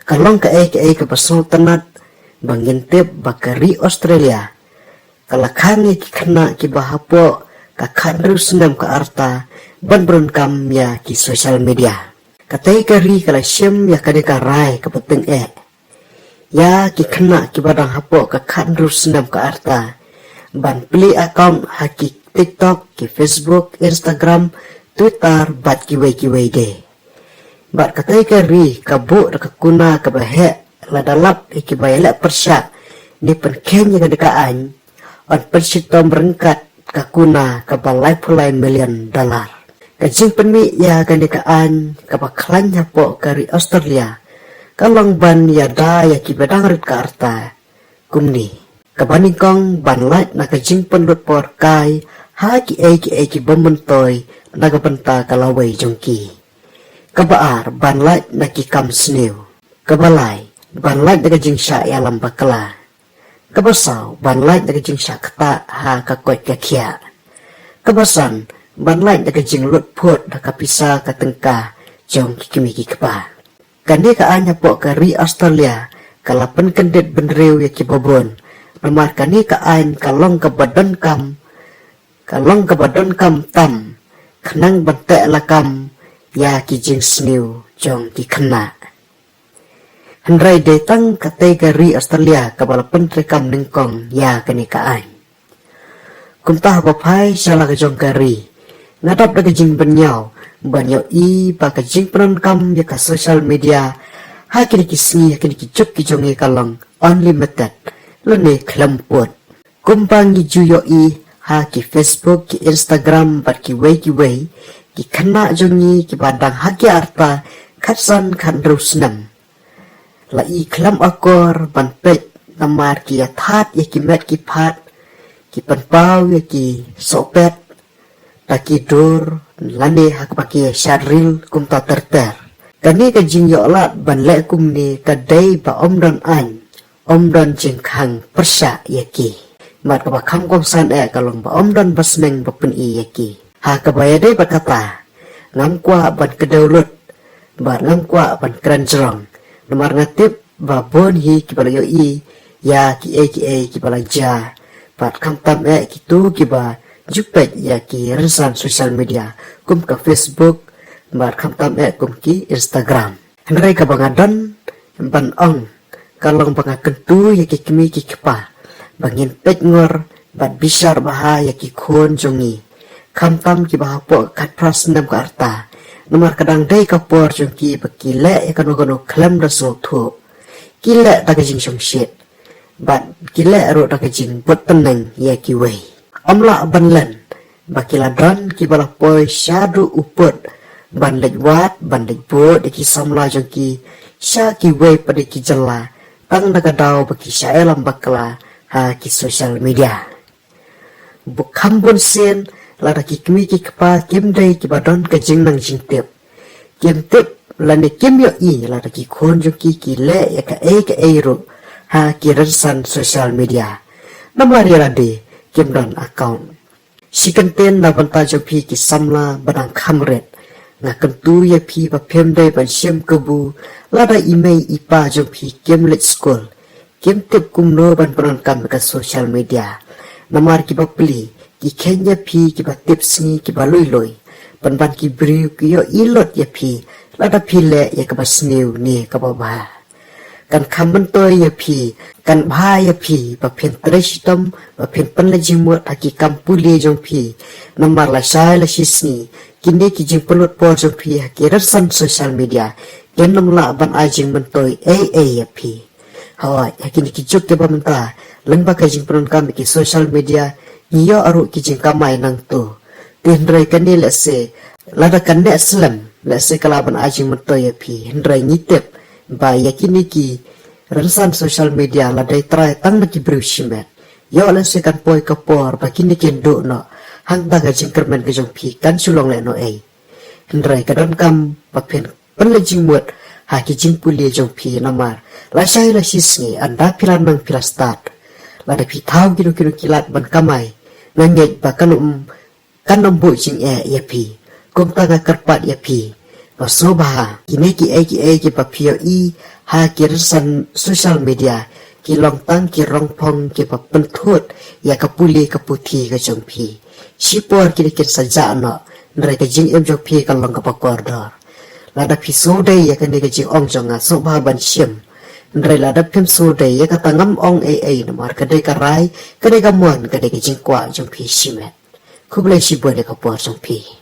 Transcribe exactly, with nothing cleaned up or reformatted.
Ka long kaei kaei kaba sngewtynnat ba ngin tip ba ka ri Australia ka la khang ïa ki khynnah kiba hapoh ka khathynriew snem ka rta ban pyndonkam ïa ki social media. Katei ka ri ka la shim ïa kane ka rai kaba tyngeh ïa ki khynnah kiba dang hapoh ka khathynriew snem ka rta ban plie account ha ki TikTok, ki Facebook, Instagram, Twitter bad kiwei kiwei de. Bad katei ka ri ka buh da ka kuna kaba heh lada lap ïa kiba ïaleh pyrshah ne pynkheiñ ïa kane ka aiñ, yn pynshitom ryngkat ka kuna kaba laiphew lai million dollar. Ka jingpynmih ïa kane ka aiñ kaba khlaiñ hapoh ka ri Australia ka long ban ïada ïa kiba dang rit ka rta kumne, kaba nyngkong ban lait na ka jingpynlut por kai ha kiei kiei ki bym myntoi na ka bynta ka lawei jong ki. Kaba ar ban lait na ki kam sniew. Kaba lai ban lait na ka jingshah ïalam bakla. Kaba saw ban lait na ka jingshah ktah ha ka koit ka khiah. Kaba san ban lait na ka jinglut phut ha ka pisa ka tyngka jong ki kmie ki kpa. Kane ka aiñ hapoh ka ri Australia ka la pynkyndit bynriew ïa kiba bun. Namar kane ka aiñ ka long kaba donkam, ka long kaba donkam tam khnang ban teh lakam ïa ki jingsniew jong ki khynnah. Hynrei dei tang katei ka ri Australia kaba la pyntreikam nyngkong ïa kane ka aiñ. Kumta haba phai sha la ka jong ka ri, nga dap da ka jingbynñiaw ban ïohi ba ka jingpyndonkam ïa ka social media ha kine ki sngi, ha kine ki juk ki jong ngi ka long unlimited lane khlem pud. Kumba ngi ju ïohi ha ki Facebook, ki Instagram bad kiwei kiwei, ki khynnah jong ngi kiba dang ha ki rta khatsan khathynriew snem la i khlem akor ban peit namar ki ïa that ïa ki met ki phad, ki pynpaw ïa ki sohpet da ki dur lane ha kaba ki ïa shad reel kumta ter ter. Kane ka jingïoh lad ban leh kumne ka dei ba ym don aiñ, ym don jingkhang pyrshah ïa ki. Bad kaba kham kongsan eh ka long ba ym don ba sneng ba pyni ïa ki. Ha kaba ïadei bad kata, ngam kwah ban kdew lut bad ngam kwah ban kren jrong. Namar nga tip ba bun hi kiba la ïohi ïa kiei kiei kiba la jia. Bad khamtam eh kito kiba ju peit ïa ki rynsan social media kum ka Facebook bad khamtam eh kum ki Instagram. Hynrei kaba nga don ban ong ka long ba nga kyntu ïa ki kmie ki kpa ba ngin peit ngor bad bishar bha ïa ki khun jong ngi, khamtam kiba hapoh khatphra snem ka rta. Namar ka dang dei ka por jong ki ba ki leh ïa kano kano khlem da sngewthuh. Ki leh da ka jingshongshit bad ki leh ruh da ka jingbud tneng ïa kiwei. Ym lah ban len ba ki la don kiba la poi shaduh u pud ban leit wad ban leit bud ïa ki samla jong ki sha kiwei pat de ki jylla tang da ka daw ba ki shah ïalam bakla ha ki social media. Bad kham bun sien lada ki kmie ki kpa kim dei kiba don ka jingnang jingtip, kim tip lane kim ïohi lada ki khun jong ki ki leh ïa kaei kaei ruh ha ki rynsan social media. Namar ïa lade kim don account. Shi kyntien na bynta jong phi ki samla ba dang kham rit, nga kyntu ïa phi ba phim dei ban shim kabu lada i mei i pa jong phi kim leit skul, kim tip kumno ban pyndonkam ïa ka social media. Namar kiba pli ki kheiñ ïa phi kiba tip sngi kiba lui lui, pynban ki briew ki ïohi lut ïa phi lada phi leh ïa kaba sniew ne kaba bha. Kan kham myntoi ïa phi, kan bha ïa phi ba phin trei shitom, ba phin pynleit jingmut ha ki kam pule jong phi. Namar lashai lashisngi kine ki jingpynlut por jong phi ha ki rynsan social media kin ym lah ban ai jingmyntoi ei ei ïa phi. Hooid, ha kine ki juk kiba mynta, lyngba ka jingpyndonkam ïa ki social media, ngi ïoh ruh ki jingkamai nangto. Te hynrei kane lehse lada kan neh slem, lehse ka lah ban ai jingmyntoi ïa phi. Hynrei ngi tip ba ïa kine ki rynsan social media lada i trai tang da ki briew shimet, ïoh lehse kan poi ka por ba kine kin duh noh, hangta ka jingkyrmen ka jong phi kan shu long lehnoh ei. Hynrei ka donkam ba phin pynleit jingmut ha ki jingpule jong phi namar lashai lashisngi ynda phi la nang phi la stad, lada phi thaw kino kino ki lad ban kamai, nga ngeit ba kan ym, kan ym buh jingeh ïa phi. Kumta nga kyrpad ïa phi ba sngewbha kine kiei kiei kiba phi ïohi ha ki rynsan social media ki long tang ki rongphong kiba pynthut ïa ka pule ka puthi ka jong phi. Shipor kine kin sa jah noh, hynrei ka jingim jong phi ka long kaba kordor. Lada phi sngewdei ïa kane ka jingong jong nga, sngewbha ban shim. Hynrei lada phim sngewdei ïa kata, ngam ong ei ei, namar ka dei ka rai, ka dei ka mon, ka dei ka jingkwah jong phi shimet. Khublei shibun ïa ka por jong phi.